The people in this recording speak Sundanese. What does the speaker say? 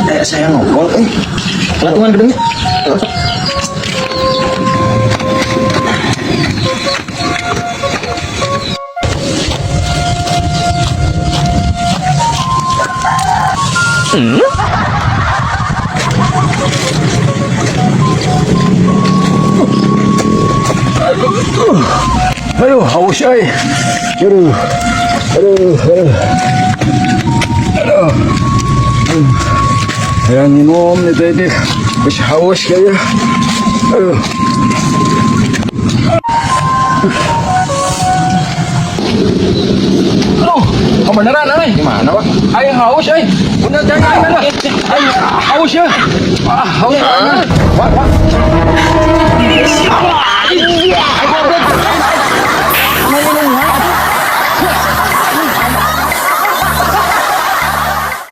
Kayak saya ngobrol, eh. Latungan gedungnya. Aduh, haus euy. Aduh. Aduh, aduh. Aduh. Aduh. Hayang minum nih teh ini. Geus haus kayaknya. Aduh. Aduh, kebenaran euy. Gimana, Pak? Aing haus euy. Bener jangan aing lah. Aing haus ya. Ah, haus aing. Wah, wah. Aing goblok.